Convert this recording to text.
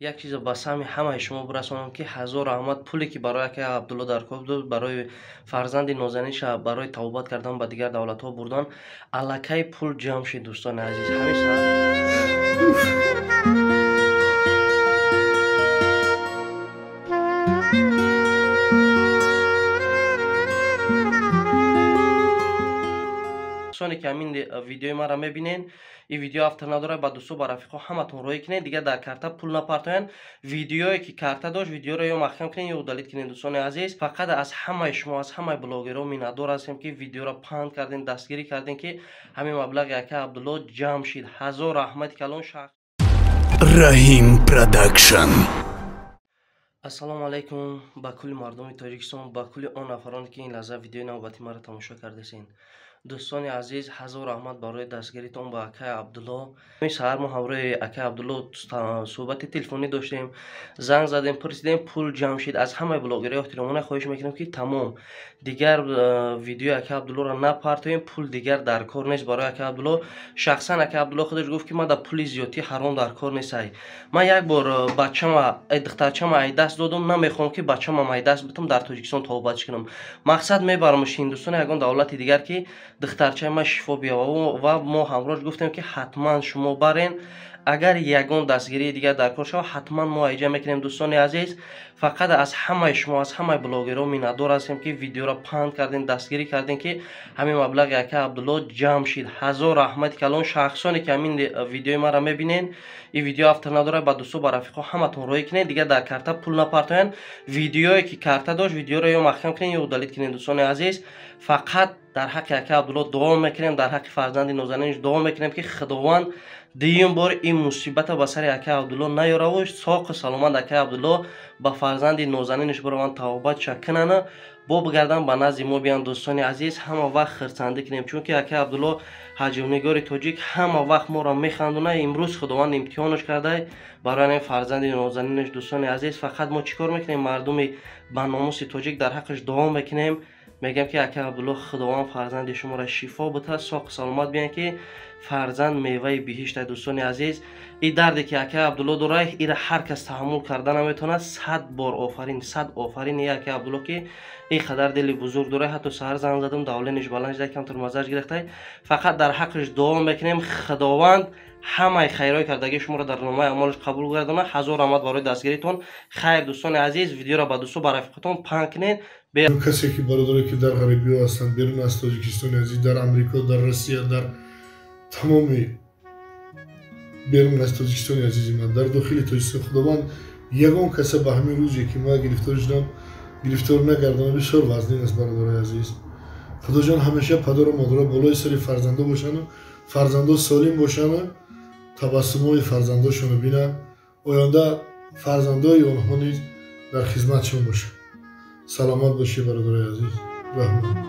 Як чизо ба самъи ҳамаи шумо бирасонам, ки ҳазор раҳмат. Пуле ки барои акаи Абдулло дар кор буд, барои фарзанди нозаниша, барои тавбат кардан ба дигар давлатҳо бурдан, аллакай пул ҷамъ шид, дӯстони азиз. Ҳамин саат дӯстоне ки ҳамин видеои маро мебинен, ин видео автор надорад, ба дӯсто, ба рафиқо ҳаматон роҳӣ кунед, дигар дар карта пул напартоянд. Видеое ки карта дошт, видеоро ё маҳкам кунед, ё удалить кунед. Дӯстони азиз, фақат аз ҳамаи шумо, аз ҳамаи блогерҳо миннатдор ҳастем, ки видеоро панд кардем, дастгирӣ кардем, ки ҳамин маблағи акаи Абдулло ҷамъ шид. Ҳазор раҳмати калон. Шахс Раҳим Продакшн. Ассалому алайкум ба кулли мардуми Тоҷикистон, ба кулли он нафароне, ки ин лаҳза видеои навбати маро тамошо кардасен. Дӯстони азиз, ҳазор раҳмат барои дастгиритон ба акаи Абдулло. Ҳамин саҳар мо ҳамроҳи акаи Абдулло суҳбати телефонӣ доштем, занг задем, пурсидем, пул ҷамъ шид. Аз ҳамаи блогерҳои эҳтиромона хоҳиш мекунем, ки тамом, дигар видеои акаи Абдуллоро напартоем. Пул дигар дар кор нест барои акаи Абдулло. Шахсан акаи Абдулло худаш гуфт, ки ман дар пули зиёдтӣ ҳаром дар кор нестай. Ман як бор бачама, духтарчама ай даст додум, намехоҳам, ки бачамам ай даст битам, дар Тоҷикистон тавбатш кунам. Мақсад, мебарамш Ҳиндустон, ягон давлати дигар, ки духтарчаи ман шифо биёва. Ва мо ҳамроҳш гуфтем, ки ҳатман шумо барен, агар ягон дастгирии дигар дар кор шава, ҳатман мо айҷа мекунем. Дӯстони азиз, фақат аз ҳамаи шумо, аз ҳамаи блогерҳо миннатдор ҳастем, ки видеоро панд кардем, дастгирӣ кардем, ки ҳамин маблағи акаи Абдулло ҷамъ шид. Ҳазор раҳмати калон. Шахсоне ки ҳамин видеои маро мебинен, ин видео автор надорад, ба дӯсто, ба рафиқо ҳаматон роҳӣ кунед, дигар дар карта пул напартоянд. Видеое ки карта дошт, видеоро ё маҳкам кунед, ё удалить кунед. Дӯстони азиз, фақат дар ҳаққи акаи Абдулло дуо мекунем, дар ҳаққи фарзанди нозанинаш дуо мекунем, ки Худованд дуюм бор ин мусибата ба сари акаи Абдулло наёраву соқу саломат акаи Абдулло ба фарзанди нозанинаш бираванд, тавбатша кунанд, бо бигардан ба назди мо биёнд. Дӯстони азиз, ҳама вақт хирсандӣ кунем, чунки акаи Абдулло ҳаҷвнигори тоҷик ҳама вақт моро механдонад. Имрӯз Худованд имтиҳонаш карда барои ин фарзанди нозанинаш. Дӯстони азиз, фақат мо чӣ кор мекунем? Мардуми ба номуси тоҷик дар ҳаққаш дуо мекунем, мегӯям, ки акаи Абдулло, Худованд фарзанди шуморо шифо битад, соқу саломат биёянд, ки фарзанд меваи биҳишта. Дӯстони азиз, ин дарде ки акаи Абдулло дорад, ира ҳар кас таҳаммул карда наметавонад. 100 бор офарин, 100 офарин и акаи Абдулло, ки ин қадар дили бузург дорад. Ҳатто саҳар занг задам, давлениш баланд шуда, камтар маззаш гирифта. Фақат дар ҳаққаш дуо мекунем, Худованд ҳамаи хайрҳои кардагии шуморо дар номаи амолаш қабул гардонад. Ҳазор раҳмат барои дастгиритон. Хайр, дӯстони азиз, видеоро ба дӯсто, ба рафиқатон паҳн кунед. Касе ки, бародаре ки дар ғарибиҳо ҳастанд, берун аз Тоҷикистони азиз, дар Амрико, дар Россия, дар тамоми берун аз Тоҷикистони азизи ман, дар дохили Тоҷикистон, Худованд ягон каса ба ҳамин рӯзе ки ман гирифтор шудам, гирифтор нагардонад. Бисёр вазнин аст, бародарои азиз. Худоҷон ҳамеша падару модаро болои сари фарзандо бошану фарзандо солим бошану табассумҳои фарзандошонро бинанд, оянда фарзандои онҳо низ дар хизматшон бошанд. Саломат бошед, бародарои азиз, раҳмат.